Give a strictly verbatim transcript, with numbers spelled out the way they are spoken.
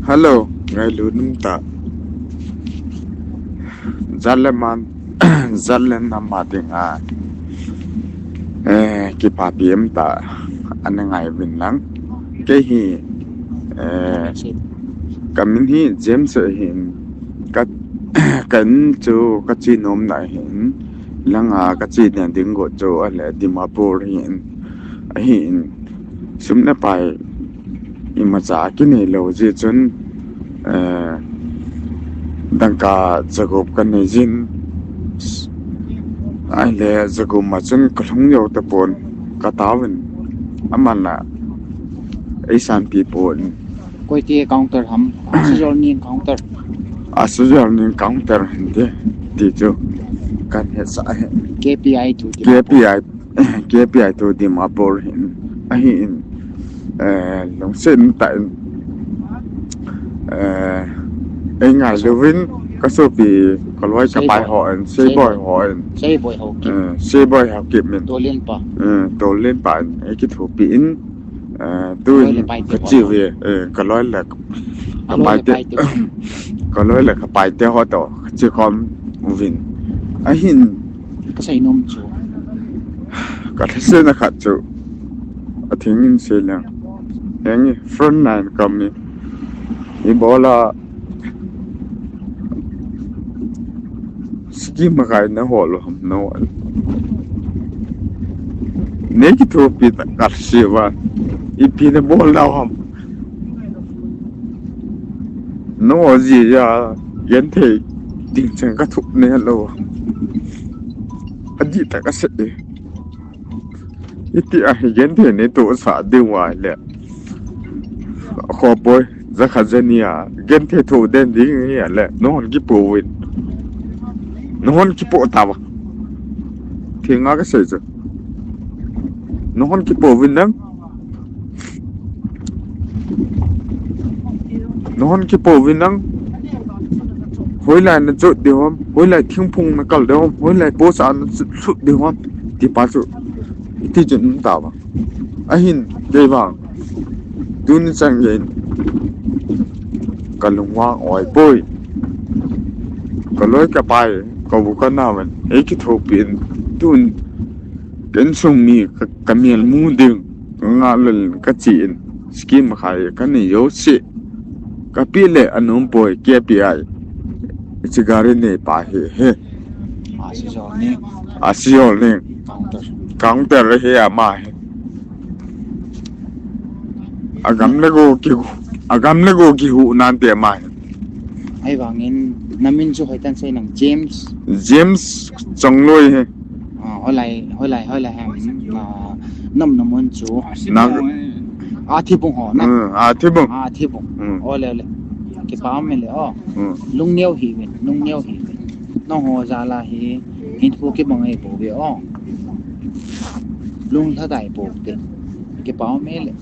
Hello, ngailut um tah. Jat le nam, jat le nam a dinga, eh, kipapi um tah, ana ngai uvin lang. Kei hi, eh, ka min hi James ahin, ka, ka in chu ka che nom na ahin, langa ka che na ding got chu ahile Dimapur ahin, ahin, sum le pai imacha kinei lou jeh chun, eh, dangka jagup ka nei jin, ahile jagup ma chun ka lhung jou tapon, ka taovin, aman la eisanpi pon. Koi ti counter ham? Asujol ning counter. Asujol ning counter hin ti, ti chu kan hetsah ahi. K P I to Dimapur. K P I, K P I to Dimapur hin, ahin, eh, lungset tah in, eh, ei ngailu uvin, ka sopi, ka loi ka pai ho in, Seiboi ho in, Seiboi Haokip. Eh, Seiboi Haokip min. Tolin pa. Eh, Tolin pa in, ei kithopi in, eh, tu in ka che uve, eh, ka loi le ka pai te, ka loi le ka pai te ho toh ka che khom uvin. Ahin, ka sei nom chu, ka lhasam na khat chu, a thing in sei leng. Henge, front line kam ni. Ibola scheme makai na hol u ham na hon. Nei kithopi ta ka sei uva. Ipi na bol nau ham. Na ho jeh a, genthei ding chang ka thup ne lou. Adih tah ka sei e. Iti a genthei nei tohsah diu ahile, kho poi, jakhat jani a genthei thoh den ding ahile, na hon kipo uvin. Na hon kipo tauva. Thenga ka sei chu. Na hon kipo uvin nang. Na hon kipo uvin nang. Hoilai na chot diu ham, hoilai thingphung na kal diu ham, hoilai post a na chot diu ham, ti pa chu. Iti chun um tauva. Ahin, kei vang, tuni chan gei in ka lungvang oi poi. Ka loi ka pai, ka u ka nao in ei kithopi in, tun ka insung mi ka, ka mel mu ding, ka ngah lel ka che in, scheme khai ka nei jouse. Ka pe le anom poi, K P I. Hiche gari nei pa hi, he. Asujol ning. Asujol ning. Counter. Counter hi ama hi. Agam le go ki, agam le go kihuh nante ama hi. Ahivangin, na min chu hoitah in sei nang, James. James Chongloi hi. Ah, hoilai, hoilai, hoilai ham. Ah, na umna mun chu. Na. Athibung ho, na. Hmm, Athibung. Athibung. Hmm. Ole, ole. Kipa um e le, o. Hmm. Lungneo hih uvin, lungneo hih uvin. Nangho jal a hi, hinkho kibang ahipouve, o. Lunglhadai pou te. Kipa um e le.